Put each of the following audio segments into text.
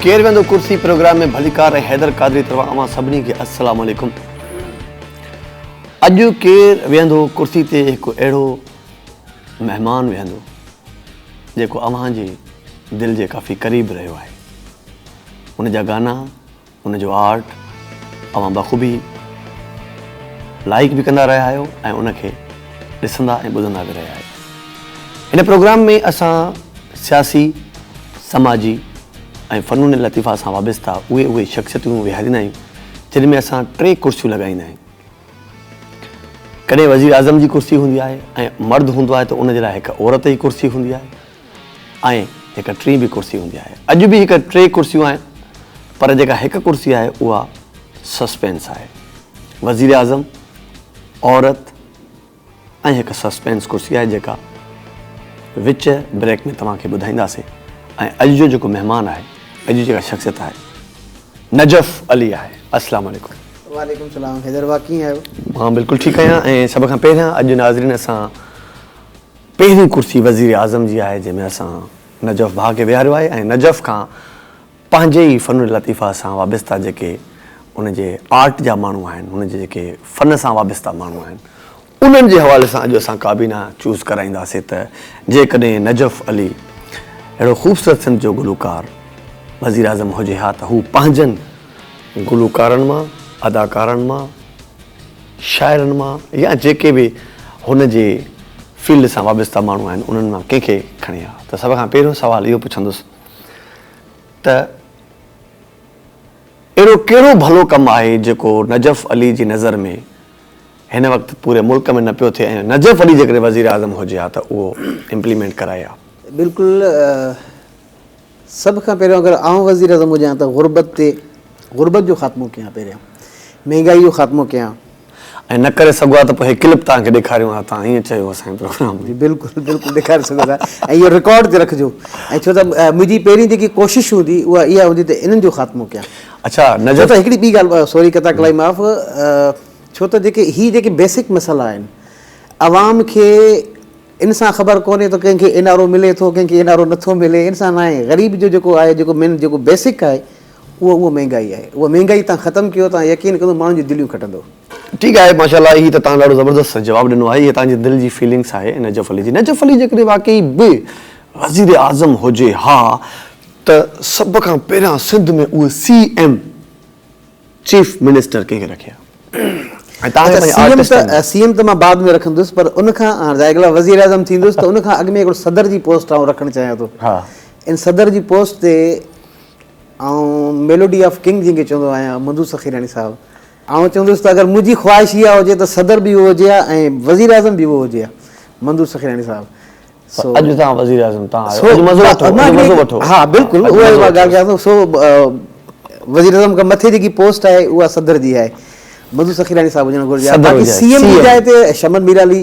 ڪير ويندو ڪرسي پروگرام ۾ ڀليڪار ۽ حيدر قادري طرفان اوهان سڀني کي السلام عليڪم. اڄ ڪير ويهندو ڪرسي تي هڪ اهڙو مهمان ويهندو جيڪو اوهان جي دل جي ڪافي قريب رهيو آهي. ان جا گانا ان جو آرٽ اوهان بخوبي لائيڪ به ڪندا رهيا آهيو ۽ ان کي ڏسندا ۽ ٻڌندا به رهيا آهيو. هن پروگرام ۾ اسان سياسي، سماجي ۽ فنون لطيفه سان وابسته اهي اهي شخصيتون ويهاريندا آهيون جن ۾ اسان ٽي ڪرسيون لڳائيندا آهيون. ڪڏهن وزير اعظم جي ڪرسي هوندي آهي ۽ مرد هوندو آهي ته ان جي لاء هڪ عورت جي ڪرسي هوندي آهي. ۽ هڪ ٽين به ڪرسي هوندي آهي. اڄ به هڪ ٽي ڪرسيون آهن پر جيڪا هڪ ڪرسي آهي اها سسپينس آهي. وزيراعظم، عورت ۽ هڪ سسپينس ڪرسي آهي جيڪا وچ بريڪ ۾ توهان کي ٻڌائينداسين ۽ اڄ جو جيڪو مهمان آهي اڄ جي جيڪا شخصيت آهي نجف علي آهي. السلام عليڪم. وعليڪم السلام حيدر ڀاء ڪيئن آهيو؟ مان بلڪل ٺيڪ آهيان ۽ سڀ کان پهريان اڄ ناظرين اسان پهرين ڪرسي وزير اعظم جي آهي جنهن ۾ اسان نجف ڀاء کي ويهاريو آهي ۽ نجف کان پنهنجي ئي فن لطيفه سان وابسته جيڪي ان جي آرٽ جا ماڻهو آهن ان جي جيڪي فن سان وابسته ماڻهو آهن انهن جي حوالي سان اڄ اسان ڪابينا چوز ڪرائينداسين ته جيڪڏهن نجف علي اهڙو خوبصورت سنڌ جو گلوڪار وزير اعظم هجي ها ته هو پنهنجن گلوڪارن مان اداڪارن مان شاعرن مان يا جيڪي به هن جي فيلڊ سان وابسته ماڻهو آهن انهن مان ڪنهن کي کڻي ها ته سڀ کان پهريون سوال اهو پڇندس ته اهڙو ڪهڙو ڀلو ڪم آهي جيڪو نجف علي جي نظر ۾ هن وقت پوري ملڪ ۾ نه پيو ٿئي ۽ نجف علي جيڪڏهن وزيراعظم هجي ها ته اهو امپليمينٽ ڪرائي ها. بلڪل سڀ کان پهريون اگر آئون وزيراعظم هجان ته غربت تي غربت جو خاتمو ڪيان پهريان مهنگائي جو خاتمو ڪيان. ۽ نه ڪري سگهو ها ته پوء هي ڪلپ توهان کي ڏيکاريون ها توهان ائين چيو اسان جي پروگرام ۾. جي بلڪل بلڪل ڏيکاري سگهو ٿا ۽ اهو رڪارڊ تي رکجو ۽ ڇو ته منهنجي پهرين جيڪي ڪوشش هوندي اها اها هوندي ته انهن جو خاتمو ڪيان. اڇا ڇو ته هڪڙي ٻي ڳالهه سوري قطع ڪلامي معاف ڇو ته جيڪي هي جيڪي بيسڪ مسئلا آهن عوام کي ان سان خبر ڪونهي ته ڪنهن کي اين آر او ملي ٿو ڪنهن کي اين آر او نٿو ملي ان سان ناهي غريب جو جيڪو آهي جيڪو مين جيڪو بيسڪ آهي اهو اهو مهنگائي آهي اها مهنگائي تان ختم ڪيو تان يقين ڪندو ماڻهن جون دليون کٽندو. ٺيڪ آهي ماشاء الله هي ته تان ڏاڍو زبردست جواب ڏنو آهي هي تان جي دل جي فيلنگس آهي نجف علي جي نجف علي جيڪڏهن واقعي به وزير اعظم هجي ها ته سڀ کان پهريان سنڌ ۾ اهو سي ايم چيف منسٽر ڪنهن کي رکي ها ۽ تان کي پنهنجي آرٽسٽن ۾. سي ايم ته مان بعد ۾ رکندس پر ان کان هاڻ ظاهر ڳالهه آهي وزير اعظم ٿيندس ته ان کان اڳ ۾ هڪڙو صدر جي پوسٽ آئون رکڻ چاهيان ٿو ان صدر جي پوسٽ تي آئون ميلوڊي آف ڪنگ جنهن کي چوندو آهيان منظور سخيراڻي صاحب آئون چوندس ته اگر منهنجي خواهش اها هجي ته صدر به اهو هجي ها ۽ وزير اعظم به اهو هجي ها منظور سخيراڻي صاحب سو اڄ توهان وزير اعظم توهان آهيو اڄ مزو وٺو اڄ مزو وٺو ها بلڪل اها ئي مان ڳالهه ڪيان ٿو سو وزير اعظم کان مٿي جيڪي پوسٽ آهي اها صدر جي آهي منظور سخيراڻي صاحب هجڻ گهرجي باقي سي ايم جي جاء تي شمن ميرالي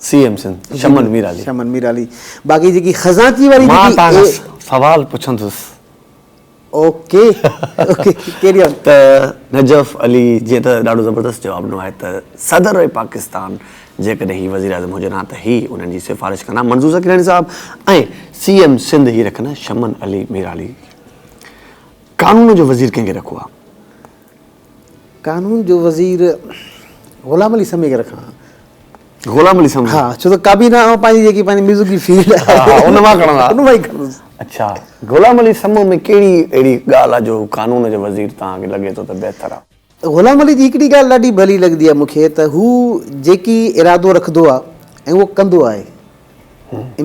سي ايم سنڌ شمن ميرالي شمن ميرالي باقي جيڪي خزانچي واري مان توهان کان سوال پڇندس اوڪي اوڪي ڪيري آن. ته نجف علي جيئن ته ڏاڍو زبردست جواب ڏنو آهي ته صدر پاڪستان جيڪڏهن هي وزيراعظم هجن ها ته هي انهن جي سفارش ڪن ها منظور سخيراڻي صاحب ۽ سي ايم سنڌ هي رکن ها شمن علي ميرالي قانون جو وزير ڪنهن کي رکو ها؟ قانون جو وزير غلام علي سمي کي رکان ها. غلام علي سمون ها ڇو ته ڪابينا آئون پنهنجي جيڪي پنهنجي ميوزڪ جي فيلڊ آهي ها ان مان کڻندا ان مان ئي کڻندس. اڇا غلام علي سمون ۾ ڪهڙي اهڙي ڳالهه آهي جو قانون جو وزير توهان کي لڳي ٿو ته بهتر آهي؟ غلام علي جي هڪڙي ڳالهه ڏاڍي ڀلي لڳندي آهي مون کي ته هو جيڪي ارادو رکندو آهي ۽ اهو ڪندو آهي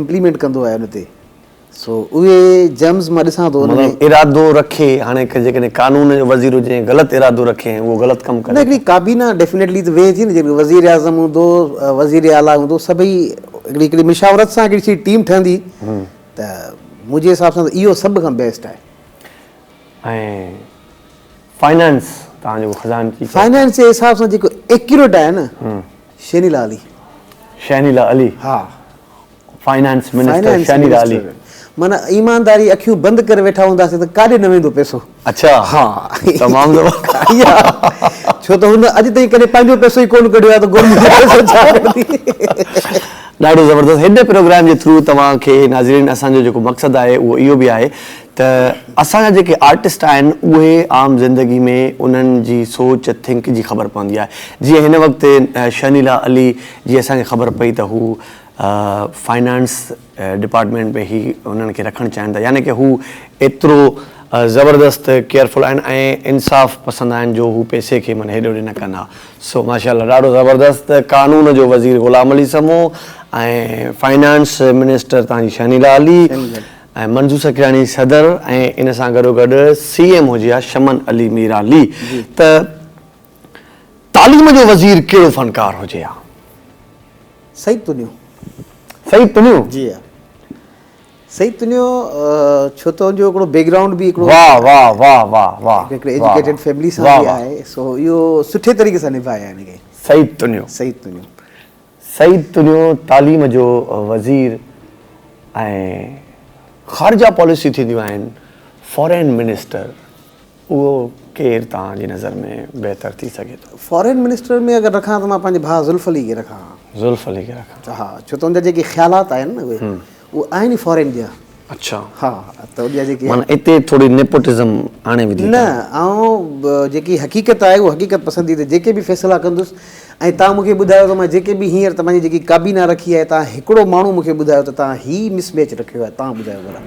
امپليمينٽ ڪندو آهي ان تي سو اهي جرمز مان ڏسان ٿو ان ۾. مطلب ارادو رکي هاڻي جيڪڏهن قانون جو وزير هجي ۽ غلط ارادو رکي ۽ اهو غلط ڪم ڪري نه هڪڙي ڪابينا ڊيفينيٽلي ته ويهي ٿي نه جيڪڏهن وزير اعظم هوندو وزير اعليٰ هوندو سڀئي هڪڙي هڪڙي مشاورت سان هڪڙي سي ٽيم ٺهندي ته منهنجي حساب سان ته اهو سڀ کان بيسٽ آهي. ۽ فائنانس توهان جيڪو خزانچي چئو ٿا. فائنانس جي حساب سان جيڪو ايڪيوريٽ آهي نه شهنيلا علي. شهنيلا علي. ها. Finance minister Shahnila Ali. معنيٰ ايمانداري اکيون بند ڪري ويٺا هونداسين ته ڪاڏي نه ويندو پئسو. اڇا ها تمام زبردست. ڇو ته هن اڄ تائين ڪڏهن پنهنجو پئسو ئي ڪونه ڪڍيو آهي ته گورنمينٽ جو پئسو ڇا ڪڍندي. ڏاڍو زبردست هن پروگرام جي ٿرو توهان کي ناظرين اسان جو جيڪو مقصد آهي اهو اهو به آهي ته اسان جا جيڪي آرٽسٽ آهن اهي عام زندگي ۾ انهن جي سوچ ٿنڪ جي خبر پوندي آهي جيئن هن وقت شهنيلا علي جي اسان کي خبر پئي ته هو فائنانس ڊپارٽمينٽ ۾ هي انهن کي رکڻ چاهين ٿا يعني ڪه هو ايترو زبردست ڪيئرفل آهن ۽ انصاف پسند آهن جو هو پئسي کي معنيٰ هيڏي هوڏي نه ڪن ها سو ماشاء الله ڏاڍو زبردست قانون جو وزير غلام علي سمون ۽ فائنانس منسٽر تان جي شهنيلا علي ۽ منظور سکيراڻي صدر ۽ ان سان گڏو گڏ سي ايم هجي ها شمن علي ميرالي ته تعليم جو وزير ڪهڙو فنڪار هجي ها؟ سعيد تنيو. سعيد تنيو؟ جي ها سعيد تنيو ڇو ته ان جو هڪڙو بيڪ گرائونڊ به هڪڙو واه واه واه واه واه هڪڙي ايجوڪيٽيڊ فيملي سان به آهي سو اهو سٺي طريقي سان نڀايو آهي ان کي. سعيد تنيو. سعيد تنيو. سعيد تنيو تعليم جو وزير ۽ خارجه پاليسي ٿينديون آهن فارين منسٽر اهو ڪير توهان جي نظر ۾ بهتر ٿي سگهي ٿو؟ فارين منسٽر ۾ اگر رکان ته مان پنهنجي ڀاء زلف علي کي رکان ها. زلف علي کي رکان. ها ڇو ته ان جا جيڪي خيالات آهن نه اهي اهي آهن ئي فارين جا. اڇا. ها ته ان جا جيڪي. معنيٰ اتي ٿوري نيپوٽزم آڻي وڌي نه آئون جيڪي حقيقت آهي اهو حقيقت پسندي تي جيڪي به فيصلا ڪندس ۽ توهان مون کي ٻڌايو ته مان جيڪي به هينئر توهان جي جيڪي ڪابينا رکي آهي توهان هڪڙو ماڻهو مون کي ٻڌايو ته توهان هي مس ميچ رکيو آهي توهان ٻڌايو ڀلا.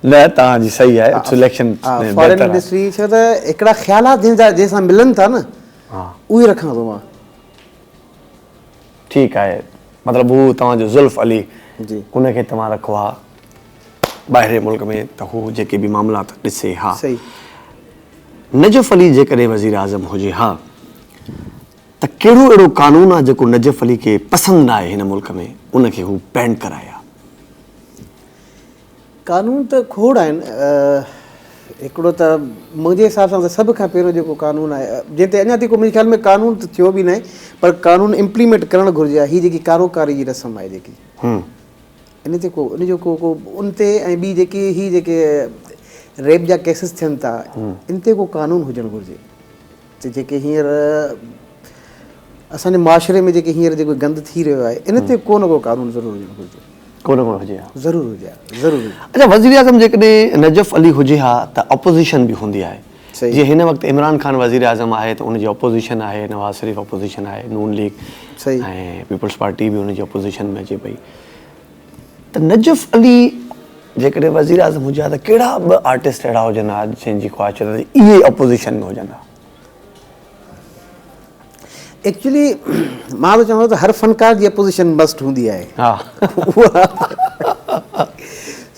نه توهان جي صحيح آهي سليڪشن فارين منسٽري ڇو ته هڪڙا خيالات جنهن جا جنهن سان ملن ٿا نه اهي رکان ٿو مان. ٺيڪ آهي مطلب هو توهان جو زلف علي ان کي توهان رکو ها ٻاهرين ملڪ ۾ ته هو جيڪي به معاملات ڏسي ها. نجف علي جيڪڏهن وزيراعظم هجي ها ته ڪهڙو اهڙو قانون آهي جيڪو نجف علي کي پسند نه آهي هن ملڪ ۾ ان کي هو بين ڪرائي ها؟ قانون ته کوڙ آهن هڪڙو ته منهنجي حساب سان ته سڀ کان پهريون جيڪو قانون آهي جنهن تي اڃا تائين ڪو منهنجي خيال ۾ قانون ته ٿيو به ناهي پر قانون امپليمينٽ ڪرڻ گهرجي ها هي جيڪي ڪاروڪاري جي رسم آهي جيڪي ان تي ڪو ان جو ڪو ڪو ان تي ۽ ٻي جيڪي هي جيڪي ريپ جا ڪيسز ٿين ٿا ان تي ڪو قانون هجڻ گهرجي ته جيڪي هينئر اسان جي معاشري ۾ جيڪي هينئر جيڪو گند ٿي رهيو آهي ان تي ڪو نه ڪو قانون ضرور هجڻ گهرجي. ڪو نه ڪو هجي ها. ضرور هجي ها ضرور هجي. اڇا وزيراعظم جيڪڏهن نجف علي هجي ها ته اپوزيشن به هوندي آهي جيئن هن وقت عمران خان وزيراعظم آهي ته ان جي اپوزيشن آهي نواز شريف اپوزيشن آهي نون ليگ ۽ پيپلز پارٽي به ان جي اپوزيشن ۾ اچي پئي ته نجف علي جيڪڏهن وزيراعظم هجي ها ته ڪهڙا ٻه آرٽسٽ اهڙا هجن ها جن جي خواهش هجي ته اهي اپوزيشن ۾ هجن ها. ايڪچولي مان ته چوندو ته هر فنڪار جي اپوزيشن مسٽ هوندي آهي. ها.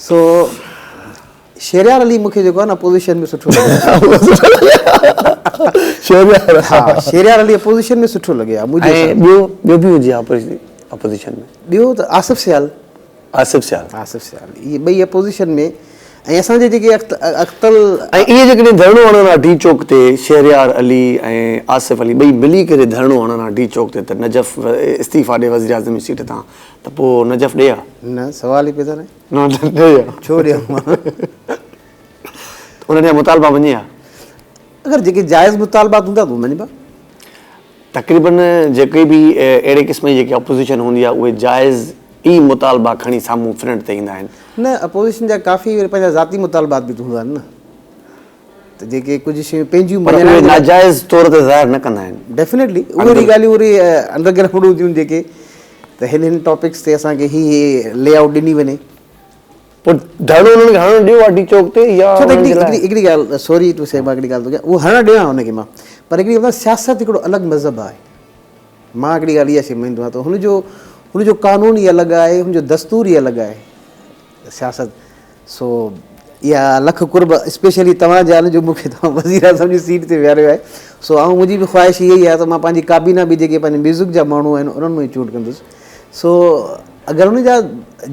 سو شهريار علي مون کي جيڪو آهي نه اپوزيشن ۾ سٺو لڳي. شهريار ها شهريار علي اپوزيشن ۾ سٺو لڳي ها منهنجي حساب. ۽ ٻيو ٻيو به هجي ها اپوزيشن ۾. ٻيو ته آصف سيال. آصف سيال. آصف سيال اهي ٻئي اپوزيشن ۾ ۽ اسان جي جيڪي اختل. ۽ اهي جيڪڏهن ڌرڻو هڻن ها ڊي چوڪ تي شهريار علي ۽ آصف علي ٻئي ملي ڪري ڌرڻو هڻن ها ڊي چوڪ تي ته نجف استعيفا ڏي وزيراعظم جي سيٽ تان ته پوء نجف ڏي ها. نه سوال ئي پيدا ناهي. نه ڏي ها. ڇو ڏيان مان. انهن جا مطالبا مڃي ها. اگر جيڪي جائز مطالبات هوندا ته مڃبا. تقريبن جيڪي به اهڙي قسم جي جيڪي اپوزيشن هوندي آهي اهي جائز ئي مطالبا کڻي سامهون فرنٽ تي ايندا آهن. نه اپوزيشن جا ڪافي وري پنهنجا ذاتي مطالبات به ته هوندا آهن نه ته جيڪي ڪجهه شيون پنهنجيون پر اهي ناجائز طور تي ظاهر نه ڪندا آهن. ڊيفنيٽلي اهي وري ڳالهيون وري انڊر گرائونڊ هونديون آهن جيڪي ته هن هن ٽاپڪس تي اسان کي هي هي لي آئوٽ ڏني وڃي. پوء ڌرڻو انهن کي هڻڻ ڏيو ها ڊي چوڪ تي يا ڇو ته هڪڙي هڪڙي هڪڙي ڳالهه سوري ٽو سي مان هڪڙي ڳالهه ٿو ڪيان اهو هڻڻ ڏيو ها ان کي مان پر هڪڙي ڳالهه سياست هڪڙو الڳ مذهب آهي مان هڪڙي ڳالهه اها شيء مڃيندو آهيان ته هن جو هن جو قانون ئي الڳ آهي هن جو دستور ئي الڳ آهي سياست سو اها لک قرب اسپيشلي توهان جا جو مون کي توهان وزير اعظم جي سيٽ تي ويهاريو آهي سو آئون منهنجي به خواهش اها ئي آهي ته مان پنهنجي ڪابينا به جيڪي پنهنجي ميوزڪ جا ماڻهو آهن انهن مان ئي چونڊ ڪندس سو اگر انهن جا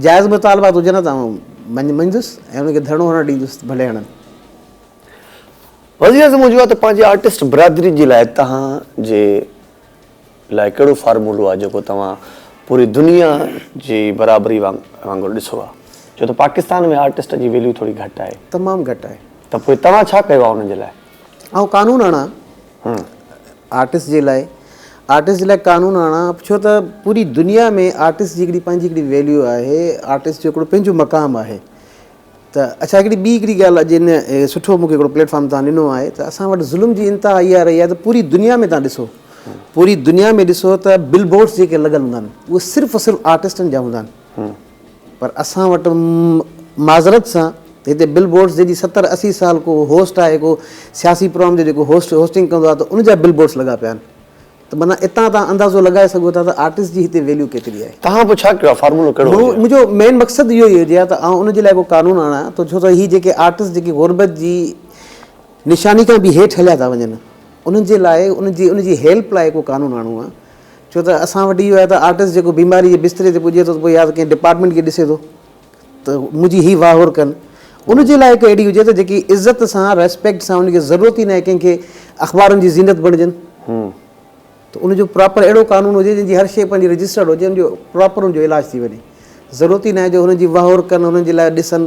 جائز مطالبات هجن ته آئون مڃندس ۽ انهن کي ڌرڻو هڻڻ ڏيندس ته ڀلي هڻن. وزيراعظم هجيو ها ته پنهنجي آرٽسٽ برادري جي لاء توهان جي لاء ڪهڙو فارمولو آهي جيڪو توهان پوري دنيا جي برابري وانگر ڏسو ها ڇو ته پاڪستان ۾ آرٽسٽ جي ويليو ٿوري گهٽ آهي. تمام گهٽ آهي. ته پوء توهان ڇا ڪيو آهي انهن جي لاء؟ آئون قانون آڻان آرٽسٽ جي لاء. آرٽسٽ جي لاء قانون آڻان ڇو ته پوري دنيا ۾ آرٽسٽ جي هڪڙي پنهنجي هڪڙي ويليو آهي آرٽسٽ جو هڪڙو پنهنجو مقام آهي ته اڇا هڪڙي ٻي هڪڙي ڳالهه اڄ ان سٺو مونکي هڪڙو پليٽ فارم تان ڏنو آهي ته اسان وٽ ظلم جي انتها اها رهي آهي ته پوري دنيا ۾ تان ڏسو پوري دنيا ۾ ڏسو ته بل بورڊس جيڪي لڳل هوندا آهن اهي صرف صرف آرٽسٽن جا هوندا آهن پر اسان وٽ معذرت سان هتي بل بورڊس جنهن جي 70 80 سال ڪو هوسٽ آهي ڪو سياسي پروگرام جو جيڪو هوسٽ هوسٽنگ ڪندو آهي ته ان جا بل بورڊس لڳا پيا آهن ته معنيٰ اتان تان اندازو لڳائي سگهو ٿا ته آرٽسٽ جي هتي ويليو ڪيتري آهي. توهان پوء ڇا ڪيو آهي فارمولو ڪهڙو هجي ها؟ منهنجو مين مقصد اهو ئي هجي ها ته آئون ان جي لاء ڪو قانون آڻان ته ڇو ته هي جيڪي آرٽسٽ جيڪي غربت جي نشاني کان به هيٺ هليا ٿا وڃن انهن جي لاء ان جي ان جي هيلپ لاء ڪو قانون آڻو ها ڇو ته اسان وٽ اهو آهي ته آرٽسٽ جيڪو بيماري جي بستري تي پڄي ٿو ته پوء يا ته ڪنهن ڊپارٽمينٽ کي ڏسي ٿو ته منهنجي هي واهور ڪن ان جي لاء هڪ اهڙي هجي ته جيڪي عزت سان ريسپيڪٽ سان ان کي ضرورت ئي ناهي ڪنهن کي اخبارن جي زينت بڻجن ته ان جو پراپر اهڙو قانون هجي جنهن جي هر شيء پنهنجي رجسٽرڊ هجي ان جو پراپر ان جو علاج ٿي وڃي ضرورت ئي ناهي جو هنن جي واهور ڪن انهن جي لاء ڏسن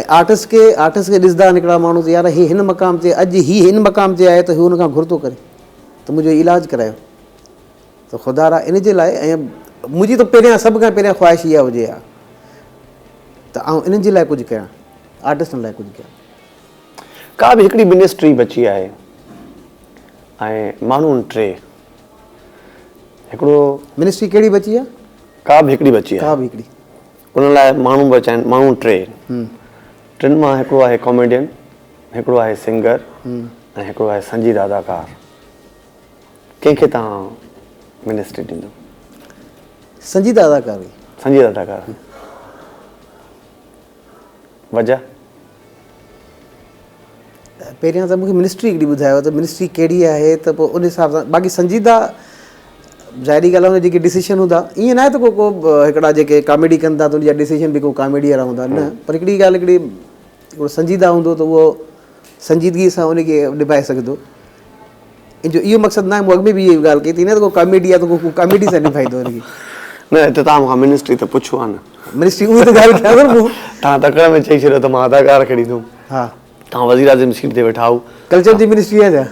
۽ آرٽسٽ کي آرٽسٽ کي ڏسندا آهن هڪڙا ماڻهو ته يار هي هن مقام تي اڄ هي هن مقام تي آهي ته هو ان کان گهر ٿو ڪري ته منهنجو علاج ڪرايو ته خدا را ان جي لاء ۽ منهنجي ته پهريان سڀ کان پهريان خواهش اها هجي ها ته آئون انهن جي لاء ڪجهه ڪيان آرٽسٽن لاء ڪجهه ڪيان. ڪا به هڪڙي منسٽري بچي آهي ۽ ماڻهو ٽي هڪڙو. منسٽري ڪهڙي بچي آهي؟ ڪا به هڪڙي بچي آهي. ڪا به هڪڙي. ان لاء ماڻهو بچا آهن ماڻهو ٽي ٽن مان هڪڙو آهي ڪاميڊين هڪڙو آهي سنگر ۽ هڪڙو آهي سنجيده اداڪار. ڪنهن کي توهان منسٽري ڏيندو؟ سنجيده اداڪار کي. سنجيده اداڪار وجه؟ پهريان ته مونکي منسٽري هڪڙي ٻڌايو ته منسٽري ڪهڙي آهي ته پوء ان حساب سان باقي سنجيده ظاهري ڳالهه آهي جيڪي ڊسيشن هوندا ائين ناهي ته ڪو ڪو هڪڙا جيڪي ڪاميڊي ڪن ٿا ته ان جا ڊسيشن به ڪو ڪاميڊي وارا هوندا نه پر هڪڙي ڳالهه هڪڙي هڪڙو سنجيده هوندو ته اهو سنجيدگي سان ان کي نڀائي سگهندو ان جو اهو مقصد ناهي مون اڳ ۾ به اها ڳالهه ڪئي ٿي نه ته ڪو ڪاميڊي آهي ته ڪو ڪاميڊي سان نڀائيندو ان کي. نه هتي توهان مون کان منسٽري ته پڇيو آهي نه. منسٽري اهو ته ڳالهه ڪيان ٿو نه مون. توهان تڪڙ ۾ چئي ڇڏيو ته مان اداڪار کي ڏيندم. ها. توهان وزيراعظم سيٽ تي ويٺا آهيو. ڪلچر جي منسٽري آهي ڇا؟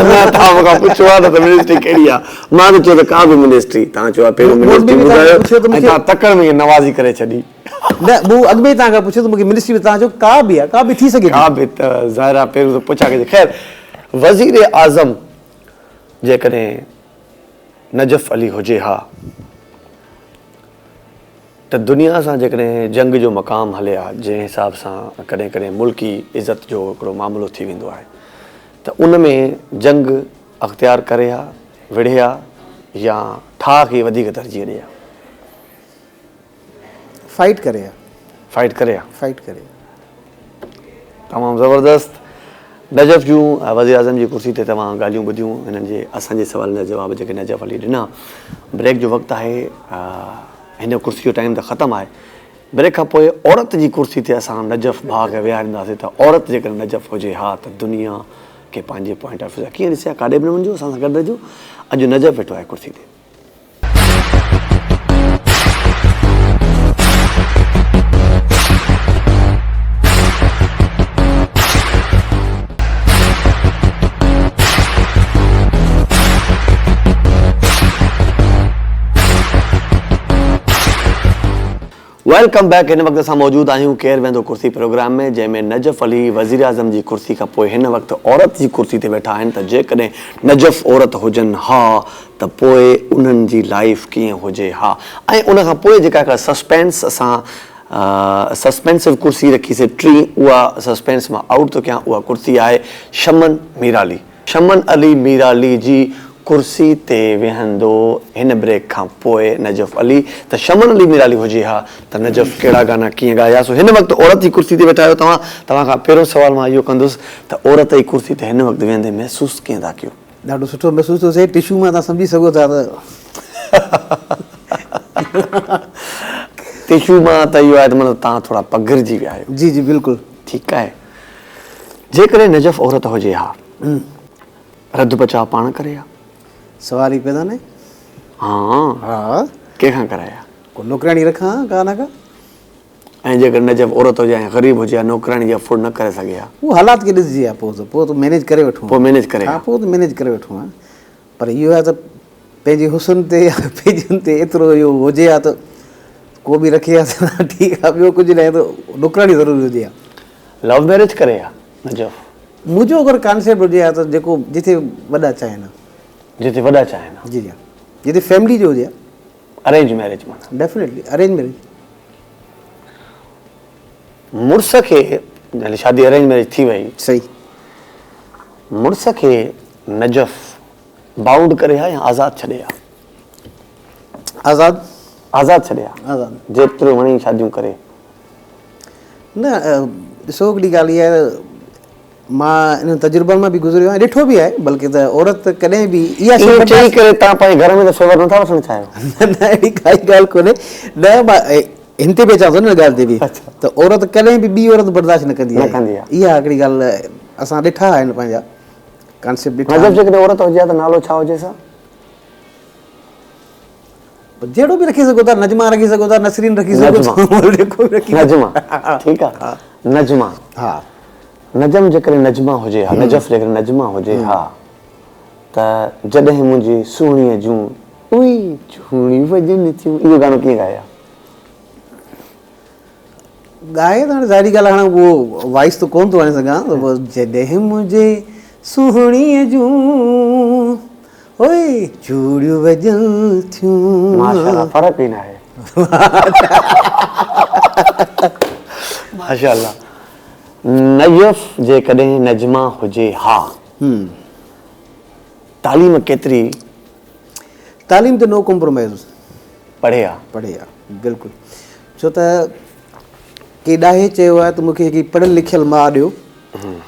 نه توهان مون کان پڇيو آهي نه ته منسٽري ڪهڙي آهي. مان ته چيو ته ڪا به منسٽري. توهان چيو آهي پهريون منسٽري ٻڌايو ۽ توهان تڪڙ ۾ ائين نوازي ڪري ڇڏي. نه مون اڳ ۾ ئي توهان کان پڇيو ته مون کي منسٽري ۾ توهان چيو ڪا به آهي ڪا به ٿي سگهي ٿي. ڪا به ته ظاهر آهي پهريون ته پڇا ڪجي. خير وزير اعظم جيڪڏهن نجف علي هجي ها ته دنيا سان جيڪڏهن جنگ جو مقام هلي ها جنهن حساب سان ڪڏهن ڪڏهن ملڪي عزت جو هڪڙو معاملو ٿي ويندو آهي ته ان ۾ جنگ اختيار ڪري ها وڙهي ها يا ٺاهه کي وڌيڪ ترجيح ڏئي ها. فائيٽ ڪري ها. فائيٽ ڪري ها. فائيٽ ڪري ها. تمام زبردست نجف جون وزيراعظم جي ڪرسي تي توهان ڳالهيون ٻڌيون هنن جي اسان جي سوالن جا جواب جيڪي نجف علي ڏنا بريڪ جو وقت آهي هن ڪرسي جو ٽائيم ته ختم آهي بريڪ کان پوء عورت جي ڪرسي تي اسان نجف ڀاء کي ويهارينداسين ته عورت جيڪڏهن نجف هجي ها ته دنيا کي پنهنجي پوائنٽ آف ويو سان ڪيئن ڏسي ها ڪاڏي به نه وڃجو اسان سان گڏ رهجو اڄ نجف ويٺو آهي ڪرسي تي. Welcome back هن وقت اسان موجود آهيون ڪير ويندو ڪرسي پروگرام ۾ جنهن ۾ نجف علي وزيراعظم جي ڪرسي کان پوء هن وقت عورت جي ڪرسي تي ويٺا آهن ته جيڪڏهن نجف عورت هجن ها ته پوء انهن جي لائيف ڪيئن هجي ها ۽ ان کان پوء جيڪا هڪڙا سسپينس اسان سسپينسو ڪرسي رکي سي ٽين اها سسپينس مان آئوٽ ٿو ڪيان اها ڪرسي آهي شمن ميرالي شمن علي ميرالي جي ڪرسي تي ويهندو هن بريڪ کان پوء نجف علي ته شمن علي ميرالي هجي ها ته نجف ڪهڙا گانا ڪيئن ڳائي ها سو هن وقت عورت جي ڪرسي تي ويٺا آهيو توهان توهان کان پهريون سوال مان اهو ڪندس ته عورت جي ڪرسي تي هن وقت ويهندي محسوس ڪيئن ٿا ڪيو؟ ڏاڍو سٺو محسوس ٿو ٿئي ٽشو مان توهان سمجهي سگهو ٿا ته. ٽشو مان ته اهو آهي ته مطلب توهان ٿورا پگهرجي ويا آهيو. جي جي بلڪل. ٺيڪ آهي جيڪڏهن نجف عورت هجي ها رڌ پچاء پاڻ ڪري ها. سوال ئي پيدا ناهي. ها ها ڪنهن کان ڪرائي ها. ڪو نوڪرياڻي رکان ها ڪا نه ڪا. ۽ جيڪڏهن نجف عورت هجي ۽ غريب هجي ها نوڪرياڻي جي افورڊ نه ڪري سگهي ها. اهو حالات کي ڏسجي ها پوء ته پوء ته مينيج ڪري وٺون ها. پوء مينيج ڪري ها. پوء ته مينيج ڪري وٺون ها پر اهو آهي ته پنهنجي حسن تي يا پنهنجي ان تي ايترو اهو هجي ها ته ڪو به رکي ها ته ٺيڪ آ ٻيو ڪجهه ناهي ته نوڪراڻي ضرور هجي ها. لو ميرج ڪري ها نجف. منهنجو اگر ڪانسيپٽ هجي ها ته جيڪو جتي وڏا چاهين ها. جتي وڏا چاهين ها. جي جي ها جتي فيملي جو هجي ها. ارينج ميرج معنيٰ. Definitely arrange marriage. مڙس کي يعني شادي ارينج ميرج ٿي وئي. صحيح. مڙس کي نجف بائونڊ ڪري ها يا آزاد ڇڏي ها؟ آزاد. آزاد ڇڏي ها. آزاد. جيتريون وڻي شاديون ڪري. نه ڏسو هڪڙي ڳالهه اها آهي ته مان انهن تجربن مان به گذريو آهيان ڏٺو به آهي بلڪه ته عورت ڪڏهن به اها شيء چئي ڪري توهان پنهنجي گهر ۾ ته فيور نٿا وٺڻ چاهيو. نه نه اهڙي ڪائي ڳالهه ڪونهي نه مان هن تي به اچان ٿو نه ڳالهه تي به ته عورت ڪڏهن به ٻي عورت برداشت نه ڪندي آهي اها هڪڙي ڳالهه اسان ڏٺا آهن پنهنجا ڪانسيپٽ ڏٺا آهن. نجف جيڪڏهن عورت هجي ها ته نالو ڇا هجيس ها؟ جهڙو به رکي سگهو ٿا نجما رکي سگهو ٿا نسرين رکي سگهو ٿا جيڪو به رکي نجما ٺيڪ آ نجما ها نجم جيڪڏهن نجما هجي ها نجف جيڪڏهن نجما هجي ها ته جڏهن منهنجي سهڻيء جون اوئي چوڙيون وڄن ٿيون اهو گانو ڪيئن ڳائي ها؟ ڳائي ته هاڻي ظاهري ڳالهه آهي هاڻي اهو وائس ته ڪونه ٿو هڻي سگهان ته بس جڏهن منهنجي سهڻيء جون اوئي چوڙيون وڄن ٿيون. ماشاءالله فرق ئي ناهي. ماشاءالله نجف جيڪڏهن نجما هجي ها تعليم ڪيتري؟ تعليم تي نو ڪمپرومائز. پڙهي ها. پڙهي ها بلڪل ڇو ته ڪي ڏاهي چيو آهي ته مون کي هڪ پڙهيل لکيل ماء ڏيو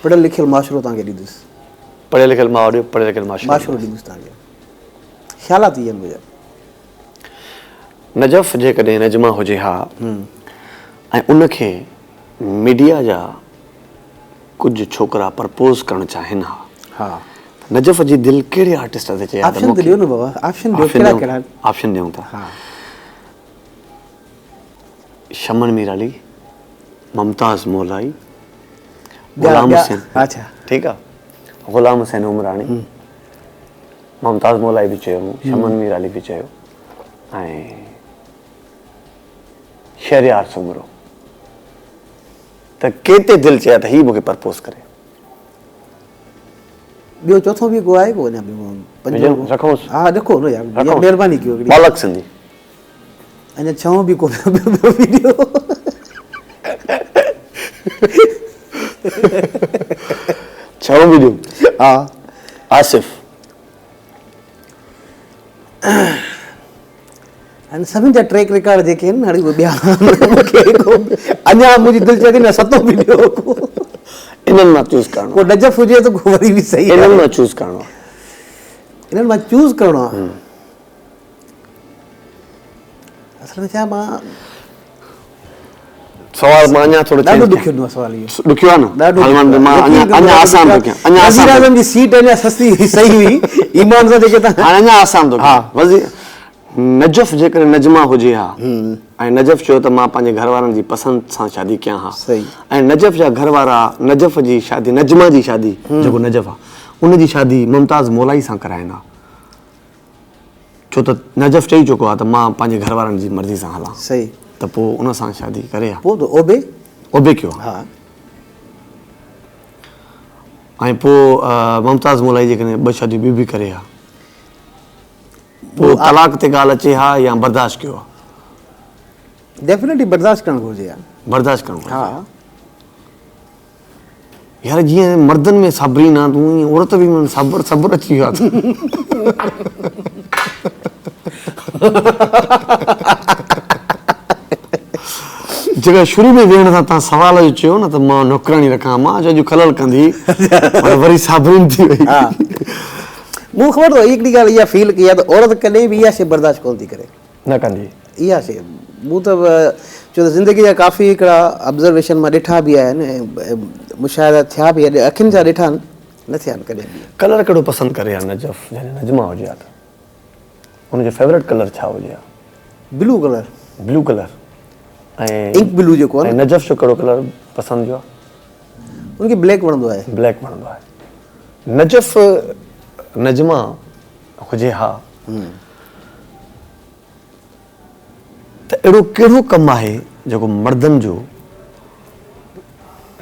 پڙهيل لکيل معاشرو توهان کي ڏيندس. پڙهيل لکيل ماء ڏيو پڙهيل لکيل معاشرو معاشرو ڏيندس توهان کي خيالات اهي آهن منهنجا. نجف جيڪڏهن نجما هجي ها ۽ ان کي ميڊيا جا ڪجهه ڇوڪرا پرپوز ڪرڻ چاهين ها ها ته نجف جي دل ڪهڙي آرٽسٽ تي چئي ها ته آپشن ته ڏيو نه بابا آپشن ڏيو ڪهڙا ڪهڙا آپشن ڏيون ٿا ها شمن ميرالي ممتاز مولائي غلام حسين اڇا ٺيڪ آ غلام حسين عمراڻي ممتاز مولائي به چيو مون شمن ميرالي به چيو ۽ شهريار سومرو ته ڪنهن تي دل چئي ته هي مون کي پرپوز ڪري. ٻيو چوٿون به ڪو آهي ڪو اڃا ٻيو پنجون رکونس ها رکو نه يار مهرباني ڪيو هڪڙي ٻالڪ سنڌي اڃا ڇهون به ڪو ٻيو به ڏيو ڇهون به ڏيو ها آصف هن سڀني جا ٽريڪ رڪارڊ جيڪي آهن هاڻي اهي ٻيا مونکي اڃا منهنجي دل چئي ٿي نه ستون به ڏيو ڪو انهن مان چوز ڪرڻو ڪو نجف هجي ته ڪو وري به صحيح انهن مان چوز ڪرڻو انهن مان چوز ڪرڻو آهي اصل ۾ ڇا مان سوال مان اڃا ٿورو ڏاڍو ڏکيو ڏنو سوال اهو ڏکيو آهي نه ڏاڍو مان اڃا اڃا آسان ٿو ڪيان اڃا آسان وزير اعظم جي سيٽ اڃا سستي صحيح هئي ايمان سان جيڪي تان هاڻي اڃا آسان ٿو ڪيان وزير نجف جيڪڏهن نجما هجي ها ۽ نجف چيو ته مان پنهنجي گهر وارن جي پسند سان شادي ڪيان ها ۽ نجف جا گهر وارا نجف جي شادي نجما جي شادي جيڪو نجف آهي ان جي شادي ممتاز مولائي سان ڪرائين ها ڇو ته نجف چئي چڪو آهي ته مان پنهنجي گهر وارن جي مرضي سان هلان صحيح ته پوء ان سان شادي ڪري ها پوء ته اوبي اوبي ڪيو ها ۽ پوء ممتاز مولائي جيڪڏهن ٻه شاديون ٻيون به ڪري ها پوء طلاق تي ڳالهه اچي ها يا برداشت ڪيو ها ڊيفنيٽلي برداشت ڪرڻ گهرجي ها برداشت ڪرڻ گهرجي ها يار جيئن مردن ۾ صابرين آ تون ائين عورت به ۾ صبر صبر اچي ويو آ جيڪا شروع ۾ ويهڻ سان تان سوال جو چيو نه ته مان نوڪراڻي رکان مان چيو اڄ خلل ڪندي پر وري صابرين ٿي وئي مون خبر اٿو هڪڙي ڳالهه اها فيل ڪئي آ ته عورت ڪڏهن به اها شي برداشت ڪونه ٿي ڪري نه ڪندي. اها شيء مون ته ڇو ته زندگي جا ڪافي هڪڙا آبزرويشن مان ڏٺا به آهن ۽ مشاهدا ٿيا به آهن اکين سان ڏٺا آهن نه ٿيا آهن ڪڏهن به. ڪلر ڪهڙو پسند ڪري ها نجف يعني نجما هجي ها ته ان جو فيورٽ ڪلر ڇا هجي ها؟ Blue colour. بلو ڪلر ۽ انڪ بلو جيڪو آهي نه. ۽ نجف جو ڪهڙو ڪلر پسند جو آهي؟ ان کي بليڪ وڻندو آهي. بليڪ وڻندو آهي. نجف نجما هجي ها. ته اهڙو ڪهڙو ڪم آهي جيڪو مردن جو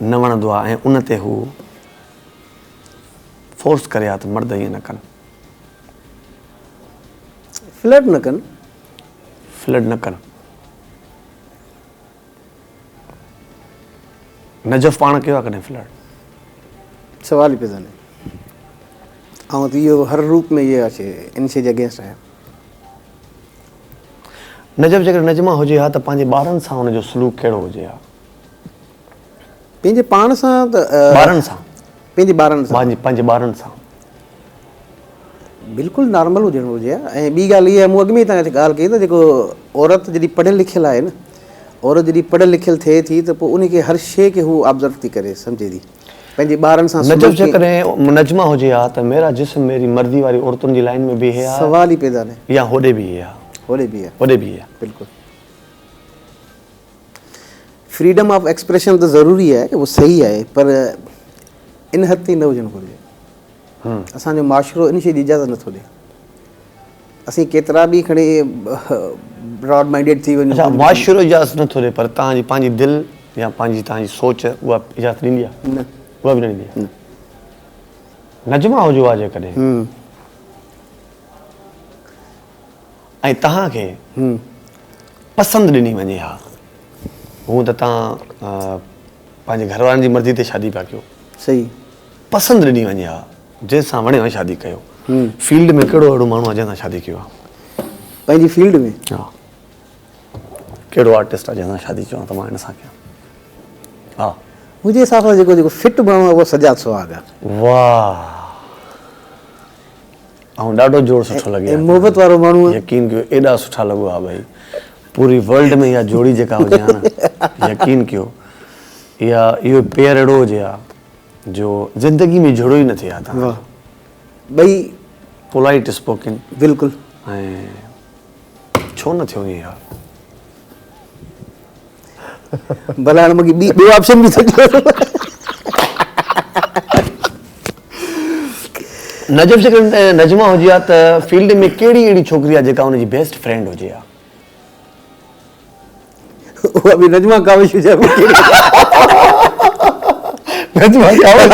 نه وڻندو آهي ۽ ان تي هو فورس ڪري ها ته مرد ائين نه ڪن. فلرٽ نه ڪن. فلرٽ نه ڪن. نجف پاڻ ڪيو آهي ڪڏهن فلرٽ؟ سوال ئي پيدا نه. آئون ته اهو هر روپ ۾ اها شيء ان شيء جي اگينسٽ آهيان. نجف جيڪڏهن نجما هجي ها ته پنهنجي ٻارن سان ان جو سلوڪ ڪهڙو هجي ها؟ پنهنجي پاڻ سان ته ٻارن سان پنهنجي ٻارن سان پنهنجي ٻارن سان بلڪل نارمل هجڻ گهرجي ها ۽ ٻي ڳالهه اها مون اڳ ۾ ئي توهان کي ڳالهه ڪئي ته جيڪو عورت جڏهن پڙهيل لکيل آهي نه عورت جڏهن پڙهيل لکيل ٿئي ٿي ته پوء ان کي هر شيء کي هو آبزرو ٿي ڪري سمجهي ٿي پنهنجي ٻارن سان نجف جيڪڏهن نجمه هجي ها ته ميرا جسم ميري مرضي واري عورتن جي لائن ۾ بيهي ها سوال ئي پيدا نه يا هوڏي بيهي ها هوڏي بيهي ها هوڏي بيهي ها بلڪل فريڊم آف ايڪسپريشن ته ضروري آهي اهو صحيح آهي پر ان حد تائين نه هجڻ گهرجي اسان جو معاشرو ان شيء جي اجازت نٿو ڏي اسين ڪيترا به کڻي براڊ مائنڊيڊ ٿي وڃون اچها معاشرو اجازت نٿو ڏي پر توهان جي پنهنجي دل يا پنهنجي توهان جي سوچ اها اجازت ڏيندي آهي نه اها به نه ڏيندي آهي نجما هجو آهي جيڪڏهن ۽ توهان کي پسند ڏني وڃي ها هونء ته توهان پنهنجي گهر وارن جي مرضي تي شادي پيا ڪيو. صحيح. پسند ڏني وڃي ها جنهن سان وڻيو شادي ڪيو. فيلڊ ۾ ڪهڙو اهڙو ماڻهو آهي جنهن سان شادي ڪيو آهي؟ پنهنجي فيلڊ ۾؟ ها. ڪهڙو آرٽسٽ آهي جنهن سان شادي چوان ته مان هن سان ڪيان. ها. منهنجي حساب سان جيڪو جيڪو فٽ ماڻهو آهي اهو سجاد سهاڳ آهي. واهه. ۽ ڏاڍو جوڙ سٺو لڳي ۽ محبت وارو ماڻهو آهي. يقين ڪيو ايڏا سٺا لڳو ها ڀائي پوري ورلڊ ۾ اها جوڙي جيڪا هجي ها نه يقين ڪيو اها اهو پيئر اهڙو هجي ها جو زندگي ۾ جهڙو ئي نه ٿئي ها تهان جو ٻئي پولائيٽ اسپوڪن بلڪل ۽ ڇو نه ٿيو ائين يار. ڀلا هاڻي مونکي ٻي ٻيو آپشن به ته ڏيو. نجف جيڪڏهن نجمه هجي ها ته فيلڊ ۾ ڪهڙي اهڙي ڇوڪري آهي جيڪا هن جي بيسٽ فرينڊ هجي ها؟ اها به نجمه ڪاوش هجي ها. نجمه ڪاوش.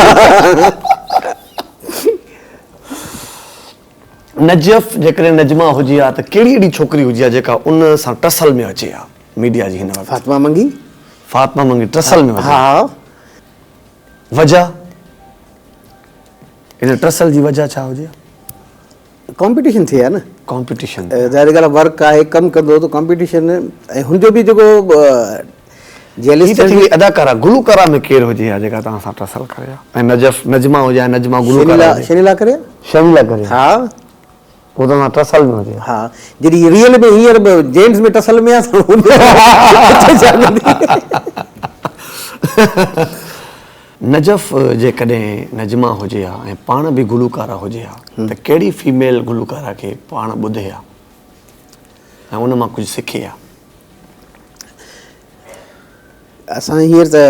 نجف جيڪڏهن نجمه هجي ها ته ڪهڙي اهڙي ڇوڪري هجي ها جيڪا ان سان ٽسل ۾ اچي ها ميڊيا جي هن وقت؟ فاطمه منگي. فاطمه منگي ٽسل ۾ هجي ها. وجه؟ ان ٽسل جي وجه ڇا هجي ها؟ ڪامپيٽيشن ٿئي ها نه. ڪامپيٽيشن. ظاهر ڳالهه آهي ورڪ آهي ڪم ڪندو ته ڪامپيٽيشن ۽ هن جو به جيڪو جيلس هي ته ٿي وئي اداڪارا گلوڪارا ۾ ڪير هجي ها جيڪا توهان سان ٽسل ڪري ها ۽ نجف نجما هجي ها نجما گلوڪارا هجي شنيلا ڪري ها شنيلا ڪري ها پوء توهان سان ٽسل ۾ هجي ها جڏهن ريئل ۾ هينئر به جينٽس ۾ ٽسل ۾ آ ته ڇا ڪندي. نجف جيڪڏهن نجما هجي ها ۽ پاڻ به گلوڪارا هجي ها ته ڪهڙي فيميل گلوڪارا کي پاڻ ٻڌي ها ۽ ان مان ڪجهه سکي ها؟ اسان هينئر ته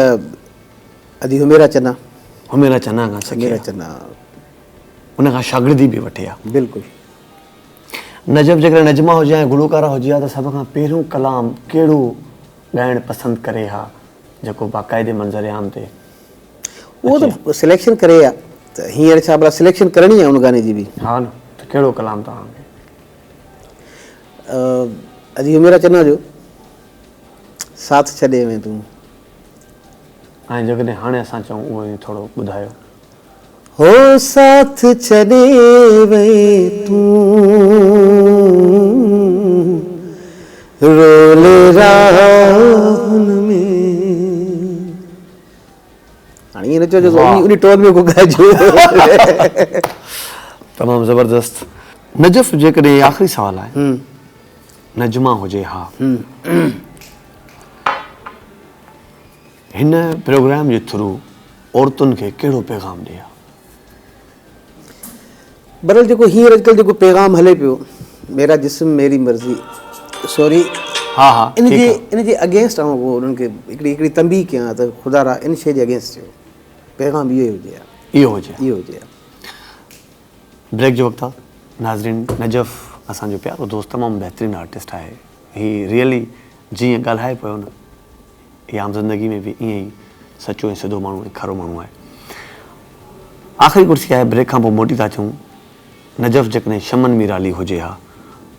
ادي حميرا چنا. حميرا چنا کان سکي حميرا چنا. ان کان شاگردي به وٺي ها. بلڪل. نجف جيڪڏهن نجما هجي ها ۽ گلوڪارا هجي ها ته سڀ کان پهريون ڪلام ڪهڙو ڳائڻ پسند ڪري ها جيڪو باقاعدي منظر عام تي اهو ته سليڪشن ڪري ها ته هينئر ڇا ڀلا سليڪشن ڪرڻي آهي ان گاني جي به. ها نه ته ڪهڙو ڪلام توهان کي. ادي حميرا چنا جو ساٿ ڇڏي وئين تون. ۽ جيڪڏهن هاڻي اسان چئون اهو ئي ٿورو ٻڌايو. هو ساٿ ڇڏي وئين تون رولي راهن ۾. هاڻي ائين نه چئجو ته انهي ٽون ۾ ڪو ڳائجو. تمام زبردست. نجف جيڪڏهن آخري سوال آهي نجما هجي ها هن پروگرام جي ٿرو عورتن کي ڪهڙو پيغام ڏي ها؟ بھرحال جيڪو هينئر اڄڪلھ جيڪو پيغام هلي پيو ميرا جسم ميري مرضي سوري ها ها ان جي ان جي اگينسٽ آئون انهن کي هڪڙي هڪڙي تنبيهه ڪيان ته خدا را ان شيء جي اگينسٽ ٿيو پيغام اهو ئي هجي ها اهو هجي اهو هجي ها. بريڪ جو وقت آ ناظرين نجف اسان جو پيارو دوست تمام بهترين آرٽسٽ آهي هي ريئلي جيئن ڳالهائي پيو نه اها عام زندگي ۾ به ائين ئي سچو ۽ سڌو ماڻهو ۽ کرو ماڻهو آهي. آخري ڪرسي آهي بريڪ کان پوء موٽي ٿا اچون. نجف جيڪڏهن شمن ميرالي هجي ها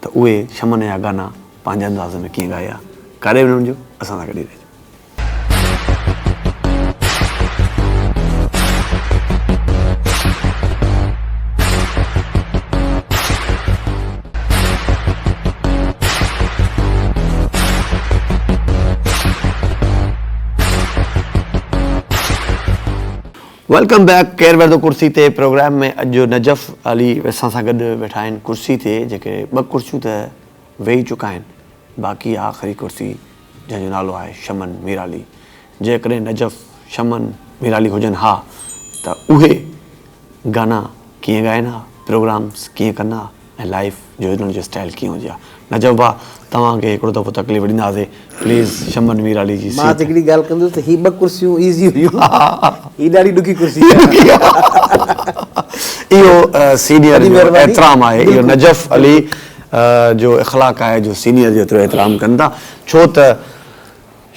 ته اهي شمن جا گانا پنهنجي انداز ۾ ڪيئن ڳائي ها. ڪاڏي به نه وڃجو اسان سان گڏ ئي رهجو. Welcome back ڪير ويندو ڪرسي تي پروگرام ۾ اڄ نجف علي اسان سان گڏ ويٺا آهن ڪرسي تي جيڪي ٻه ڪرسيون ته ويهي چڪا آهن باقي آخري ڪرسي جنهن جو نالو آهي شمن ميرالي. جيڪڏهن نجف شمن ميرالي هجن ها ته اهي گانا ڪيئن ڳائن ها، پروگرامس ڪيئن ڪن ها ۽ لائيف جو انهن جو اسٽائيل ڪيئن هجي ها. نجف ڀاء توهان کي هڪڙو دفعو تڪليف ڏينداسين پليز شمن ميرالي جي مان سيٽ. ته هڪڙي ڳالهه ڪندس ته هي ٻه ڪرسيون ايزي هيون هي ڏاڍي ڏکي ڪرسي آهي. اهو سينيئر وڏي جو مهرباني. احترام آهي اهو بلڪل نجف علي جو اخلاق آهي جو سينيئر جو ايترو احترام ڪن ٿا ڇو ته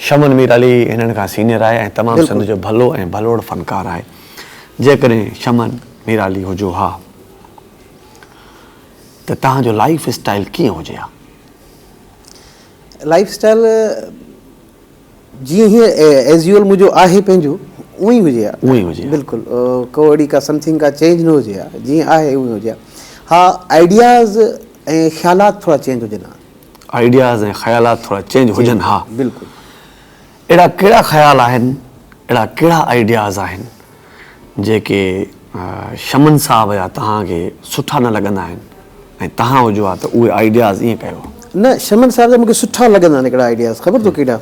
شمن مير علي هنن کان سينيئر آهي ۽ تمام سنڌ جو ڀلو ۽ ڀلوڙ فنڪار آهي جيڪڏهن شمن مير علي هجو ها ته توهان جو لائيف اسٽائيل ڪيئن هجي ها؟ لائيف اسٽائيل جيئن هيئن ايز يوئل منهنجو آهي پنهنجو اونئن ئي هجي ها. اونئن ئي هجي ها. بلڪل ڪو اهڙي ڪا سمٿنگ ڪا چينج نه هجي ها جيئن آهي اونئن ئي هجي ها. ها آئيڊياز ۽ خيالات ٿورا چينج هجن ها. آئيڊياز ۽ خيالات ٿورا چينج هجن ها. بلڪل. اهڙا ڪهڙا خيال آهن اهڙا ڪهڙا آئيڊياز آهن جيڪي شمن صاحب جا توهان کي سٺا نه لڳندا آهن ۽ توهان هجو ها ته اهي آئيڊياز ائين ڪيو ها. نه شمن صاحب جا مون کي سٺا لڳندا آهن هڪڙا آئيڊياز خبر اٿو ڪهڙا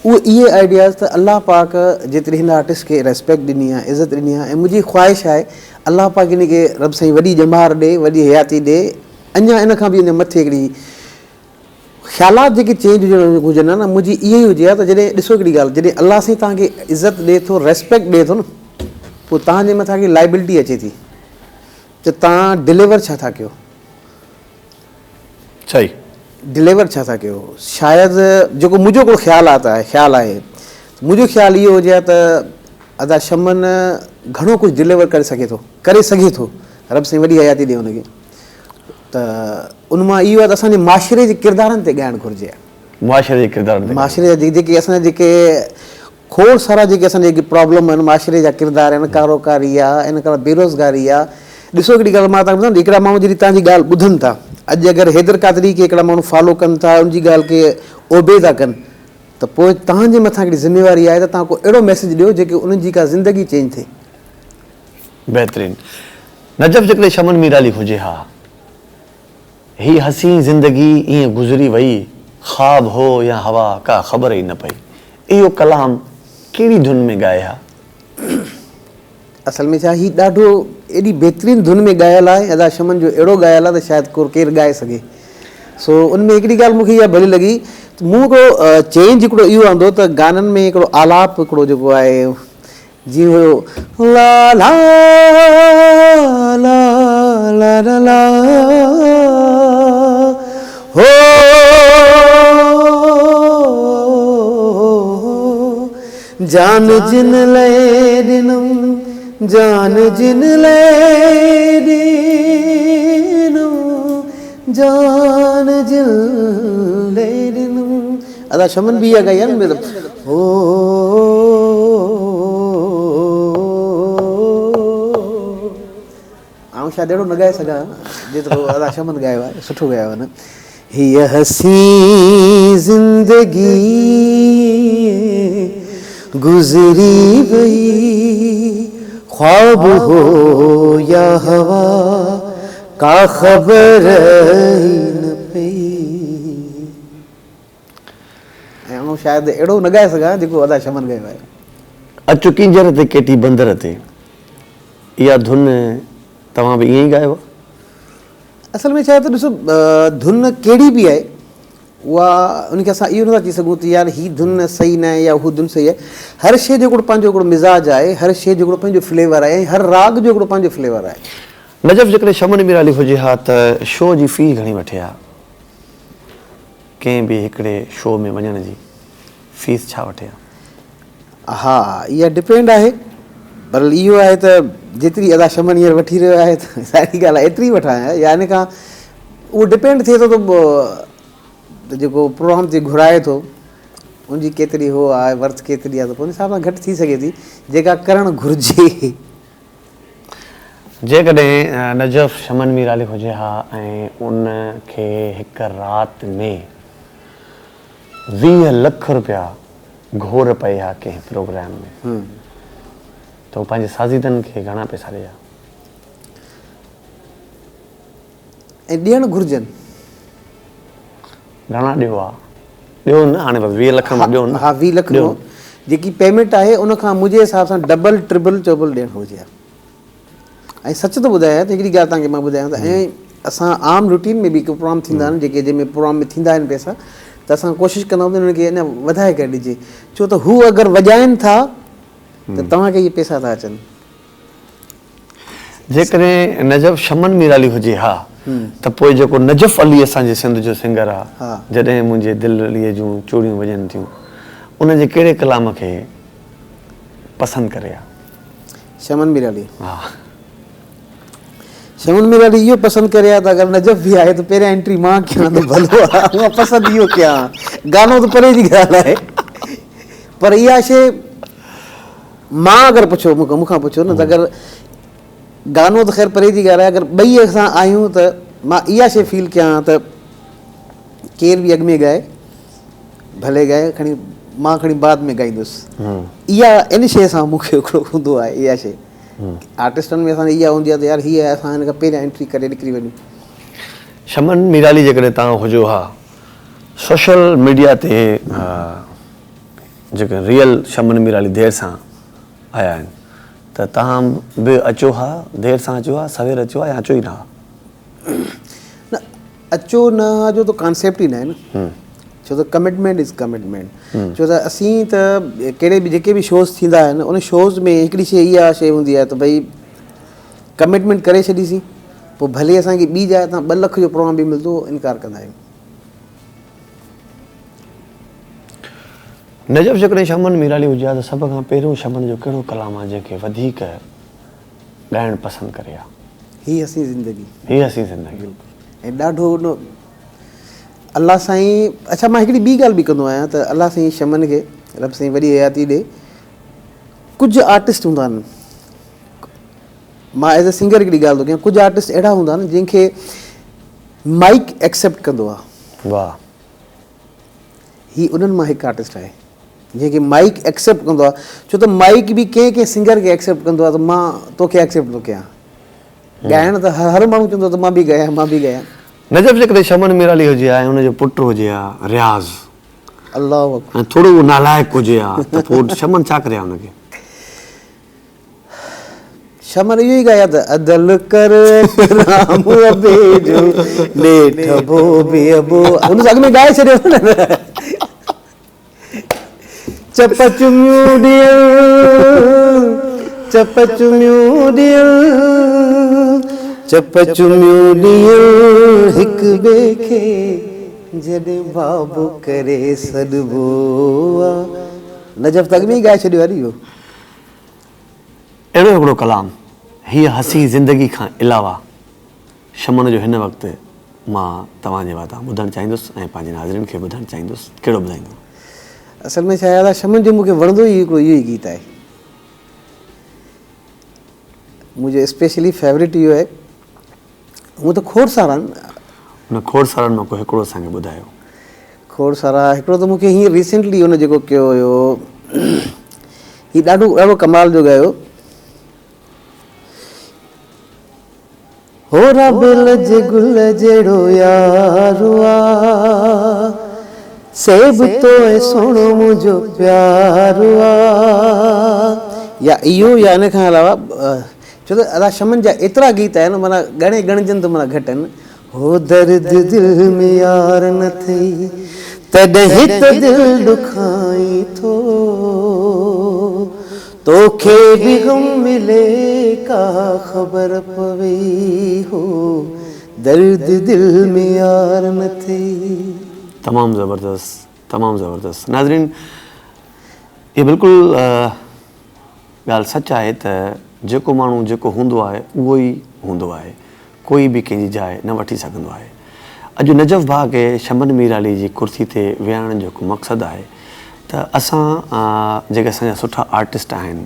اهي اهي آئيڊياز ته الله پاڪ جيتري هن آرٽسٽ کي ريسپيڪٽ ڏني آهي عزت ڏني آهي ۽ منهنجي خواهش آهي الله پاڪ هن کي رب سائين وڏي ڄمار ڏي وڏي حياتي ڏي اڃا ان کان به اڃا مٿي هڪڙي خيالات جيڪي چينج هجڻ گهرجن ها نه منهنجي اها ئي هجي ها ته جڏهن ڏسو هڪڙي ڳالهه جڏهن الله سائين توهان کي عزت ڏي ٿو ريسپيڪٽ ڏي ٿو نه پوء توهان جي مٿان هڪڙي لائبلٽي اچي ٿي ته توهان ڊليور ڇا ٿا ڪيو. صحيح. ڊليور ڇا ٿا ڪيو شايد جيڪو منهنجو هڪڙو خيالات آهي خيال آهي منهنجو خيال اهو هجي ها ته ادا شمن گهڻو ڪجهه ڊليور ڪري سگهي ٿو ڪري سگهي ٿو رب سائين وڏي حياتي ڏي هن کي ته ان مان اهو آهي ته اسان جي معاشري جي ڪردارن تي ڳائڻ گهرجي ها. معاشري جي ڪردارن تي. معاشري جا جيڪي اسان جا جيڪي کوڙ سارا جيڪي اسان جا جيڪي پرابلم آهن معاشري جا ڪردار آهن ڪاروڪاري آهي ان کان بيروزگاري آهي ڏسو هڪڙي ڳالهه مان توهان کي ٻڌايان هڪڙا ماڻهو جڏهن توهان جي ڳالهه ٻڌن ٿا اڄ اگر حيدر قادري کي هڪڙا ماڻهو فالو ڪن ٿا ان جي ڳالهه کي اوبي ٿا ڪن ته پوء توهان جي مٿان هڪڙي ذميواري آهي ته توهان ڪو اهڙو ميسيج ڏيو جيڪي انهن جي ڪا زندگي چينج ٿئي. بهترين. نجف جيڪڏهن شمن ميرالي هجي ها. هي حسين زندگي ائين گذري وئي، خواب هو يا هوا ڪا خبر ئي نه پئي. اهو ڪلام ڪهڙي ڌن ۾ ڳائي ها؟ اصل ۾ ڇا هي ڏاڍو ايڏي بهترين ڌن ۾ ڳايل آهي ادا شمن جو اهڙو ڳايل آهي ته شايد ڪو ڪير ڳائي سگهي سو ان ۾ هڪڙي ڳالهه مون کي اها ڀلي لڳي ته مون هڪڙو چينج هڪڙو اهو آندو ته گانن ۾ هڪڙو آلاپ هڪڙو جيڪو آهي جيئن هيو لا لا لا لا لا لا هو جان جن لئي ڏنم جان جن لئي ڏنم جان جن لئي ڏنم ادا شمن به اها ڳائي آهي نه هو آئون شايد اهڙو نه ڳائي سگهان جيترو ادا شمن ڳايو آهي سٺو ڳايو آهي نه هيء حسين زندگي گذري وئي خواب هو يا هوا ڪا خبر ئي نه پئي. ۽ آئون شايد اهڙو نه ڳائي سگهان جيڪو ادا شمن ڳايو آهي. اچ ڪينجهر تي ڪيٽي بندر تي اها ڌن توهان به ائين ئي ڳايو آهي؟ اصل ۾ ڇا آهي ته ڏسو ڌن ڪهڙي به آهي اها ان کي اسان اهو نٿا چئي سگهون ته يار هي ڌن صحيح نه آهي يا هو ڌن صحيح آهي. هر شيء جو هڪڙو پنهنجو هڪڙو مزاج آهي، هر شيء جو هڪڙو پنهنجو فليور آهي ۽ هر راڳ جو هڪڙو پنهنجو فليور آهي. نجف جيڪڏهن شمن ميرالي هجي ها ته شو جي في گهڻي وٺي ها؟ ڪنهن به هڪڙي شو ۾ وڃڻ جي فيس ڇا وٺي ها؟ ها اها ڊپينڊ آهي پر اهو آهي ته جيتري ادا شمن هينئر وٺي رهيو آهي ته ظاهري ڳالهه آهي ايتري وٺان ها يا ان کان اهو ڊپينڊ ٿئي ٿو ته جيڪو پروگرام تي گهرائي ٿو ان جي ڪيتري هو آهي ورٿ ڪيتري آهي ته پوء ان حساب سان گهٽ ٿي سگهي ٿي جيڪا ڪرڻ گهرجي. جيڪڏهن نجف شمن مير علي هجي ها ۽ ان کي هڪ رات ۾ 20 لک رپيا گهور پئي ها ڪنهن پروگرام ۾ ته هو پنهنجي سازيدن کي گهڻا پئسا ڏئي ها؟ ۽ ڏيڻ گهرجن. گهڻا ڏيو ها؟ ڏيو نه هاڻي بس 20 لک مان ڏيو نه. ها 20 لک مان جيڪي پيمينٽ آهي ان کان منهنجي حساب سان ڊبل ٽربل چوبل ڏيڻ گهرجي ها. ۽ سچ ٿو ٻڌايان ته هڪڙي ڳالهه توهان کي مان ٻڌايان ته ۽ اسان عام روٽين ۾ به هڪ پروگرام ٿيندا آهن جيڪي جنهن ۾ پروگرام ۾ ٿيندا آهن پئسا ته اسان ڪوشش ڪندا آهيون ته انهن کي اڃا وڌائي ڪري ڏجي ڇو ته هو اگر وڄائن ٿا ته توهان کي اهي پئسا ٿا اچن. جيڪڏهن نجف شمن ميرالي هجي ها ته پوء جيڪو نجف علي اسان جي سنڌ جو سنگر آ جڏهن منهنجي دل عليء جون چوڙيون وڄن ٿيون ان جي ڪهڙي ڪلام کي پسند ڪري ها؟ شمن ميرالي ها. شمن ميرالي اهو پسند ڪري ها ته اگر نجف به آهي ته پهريان انٽري مان ڪيان ته ڀلو آ هونئن پسند اهو ڪيان ها گانو ته پري جي ڳالهه آهي پر اها شيء مان اگر پڇو مون کان پڇو نه ته اگر گانو ته خير پري جي ڳالهه آهي اگر ٻئي اسان آهيون ته مان اها شيء فيل ڪيان ها ته ڪير به اڳ ۾ ڳائي ڀلي ڳائي کڻي مان کڻي بعد ۾ ڳائيندس اها ان شيء سان مون کي هڪڙو هوندو آهي اها شيء آرٽسٽن ۾ اسان جي اها هوندي آهي ته يار هي آهي اسان هن کان پهريان انٽري ڪري نڪري وڃون. شمن ميرالي جيڪڏهن توهان هجو ها سوشل ميڊيا تي جيڪي ريئل شمن ميرالي دير سان آيا آهن ته توهان به اچو ها دير سان اچو ها سوير اچو ها يا اچو ئي نه ها. نه اچو نه ها جو ته ڪانسيپٽ ئي ناهي نه ڇو ته ڪمٽمينٽ از ڪمٽمينٽ ڇو ته اسين ته ڪهڙي به جيڪي به شوز ٿيندا آهن ان شوز ۾ هڪڙي شي اها شي هوندي آهي ته ڀئي ڪمٽمينٽ ڪري ڇڏيسين پوء ڀلي اسانکي ٻي جاء تان 2 لک جو پروگرام به ملندو انڪار ڪندا آهيون. نجف جيڪڏهن شمن ميرالي هجي ها ته سڀ کان پهريون شمن جو ڪهڙو ڪلام آهي جنهن کي وڌيڪ ڳائڻ پسند ڪري ها؟ هي حسين زندگي. هي حسين زندگي. بلڪل ۽ ڏاڍو ان الله سائين اڇا مان هڪڙي ٻي ڳالهه به ڪندو آهيان ته الله سائين شمن کي رب سائين وڏي حياتي ڏي ڪجهه آرٽسٽ هوندا آهن مان ايز اي سنگر هڪڙي ڳالهه ٿو ڪيان ڪجهه آرٽسٽ اهڙا هوندا آهن جن کي مائيڪ ايڪسيپٽ ڪندو آهي. واهه. هي انهن مان هڪ آرٽسٽ آهي جنهن کي مائيڪ ايڪسيپٽ ڪندو آهي ڇو ته مائيڪ به ڪنهن ڪنهن سنگر کي ايڪسيپٽ ڪندو آهي ته مان توکي ايڪسيپٽ ٿو ڪيان ڳائڻ ته هر ماڻهو چوندو آهي ته مان به ڳايان مان به ڳايان. نجف جيڪڏهن شمن ميرالي هجي ها ۽ ان جو پٽ هجي ها رياض الله اڪبر ۽ ٿورو اهو نالائق هجي ها ته پوء شمن ڇا ڪري ها ان کي؟ شمر اهو ئي ڳايا ته عدل ڪر احترام ابي جو نيٺ ابو به ابو ان اڳ ۾ ڳائي ڇڏيو نه چپ چميون ڏين چپ چميون ڏين چپ چميون ڏين هڪ ٻئي کي جڏهن بابو ڪري سڏبو آ نجف ته اڳ ۾ ئي ڳائي ڇڏيو آ اهو. اهڙو هڪڙو ڪلام هيء حسين زندگي کان علاوه شمن جو هن وقت مان توهان جي واتان ٻڌڻ چاهيندس ۽ پنهنجي ناظرين کي ٻڌڻ چاهيندس ڪهڙو ٻڌائيندو؟ اصل ۾ ڇا آهي ادا شمن جو مون کي وڻندو ئي هڪڙو اهو ئي گيت آهي منهنجو اسپيشلي فيورٽ اهو آهي هونء ته کوڙ سارا آهن. ان کوڙ سارن مان ڪو هڪڙو اسان کي ٻڌايو. کوڙ سارا هڪڙو ته مون کي هينئر ريسينٽلي هن جيڪو ڪيو هيو هي ڏاڍو ڏاڍو ڪمال جو ڳايو. هو رابيل جي گل جهڙو يار آ سيبتو ۽ سهڻو منهنجو پيار آ يا اهو يا ان کان علاوه ڇو ته ادا شمن جا ايترا گيت آهن معنيٰ ڳڻي ڳڻجن ته معنيٰ گهٽ آهن. هو درد دل ۾ يار نه ٿئي تڏهن ته دل ڏکائين ٿو توکي به غم ملي ڪا خبر پوي هو درد دل ۾ يار نه ٿئي. تمام زبردست تمام زبردست ناظرين هي بلڪل ڳالهه سچ آهي ته جيڪو ماڻهو جيڪو هوندو آهي اهو ئي هوندو آهي ڪوئي به ڪنهن جي جاء نه وٺي سگهندو آهي. اڄ نجف ڀاء کي شمن ميرالي جي ڪرسي تي ويهارڻ جو هڪ مقصد آهي ته اسان جيڪي اسان جا سٺا آرٽسٽ آهن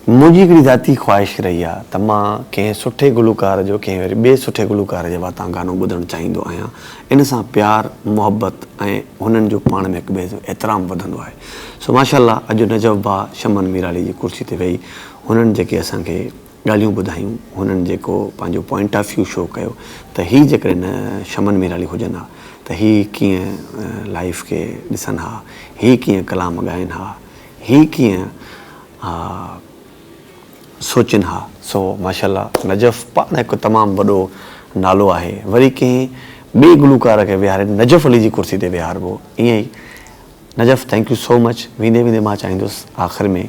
منهنجي هڪڙي ذاتي خواهش رهي آهي ته مان ڪنهن سٺي گلوڪار جو ڪنهن وري ٻئي سٺي گلوڪار جي واتان گانو ٻڌڻ چاهيندو آهيان ان سان پيار محبت ۽ هنن جو پاڻ ۾ هڪ ٻئي جو احترام وڌندو آهي سو ماشاء الله اڄ نجف ڀاء شمن ميرالي جي ڪرسي تي ويهي هنن جيڪي اسان کي ڳالهيون ٻڌايون، هنن جيڪو پنهنجو پوائنٽ آف ويو شو ڪيو ته هي جيڪڏهن شمن ميرالي هجن ها ته هي ڪيئن لائيف کي ڏسن ها، هي ڪيئن ڪلام ڳائن ها، هي ڪيئن سوچن ها. سو ماشاء الله نجف پاڻ هڪ تمام وڏو نالو آهي، وري ڪنهن ٻئي گلوڪار کي ويهاري نجف علي جي ڪرسي تي ويهاربو ائين ئي Najaf thank you so much ويندي ويندي مان چاهيندس آخر ۾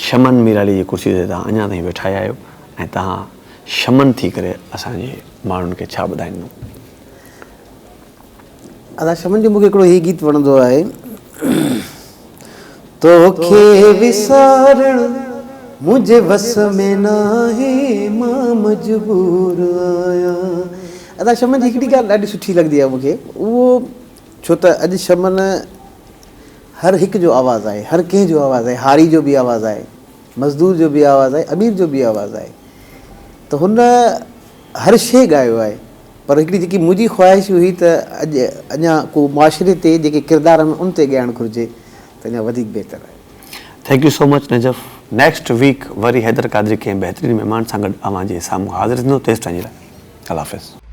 شمن ميرالي جي ڪرسي تي توهان اڃا تائين ويٺا ئي آهيو ۽ توهان شمن ٿي ڪري اسان جي ماڻهن کي ڇا ٻڌائيندو. ادا شمن جو مونکي هڪڙو هي گيت وڻندو آهي توکي وسارڻ منهنجي وس ۾ ناهي مان مجبور آهيان ادا شمن جي هڪڙي ڳالهه ڏاڍي سٺي لڳندي آهي مونکي اهو ڇو ته اڄ شمن هر هڪ جو آواز آهي، هر ڪنهن جو آواز آهي، هاري جو به آواز آهي، مزدور جو به آواز آهي، امير جو به آواز آهي ته هن هر شيء ڳايو آهي پر هڪڙي جيڪي منهنجي خواهش هئي ته اڄ اڃا ڪو معاشري تي جيڪي ڪردار آهن ان تي ڳائڻ گهرجي ته اڃا وڌيڪ بهتر آهي. Thank you so much Najaf next week وري حيدر قادري ڪنهن بهترين مهمان سان گڏ اوهان جي سامهون حاضر ٿيندو تيستائين جي لاء الله حافظ.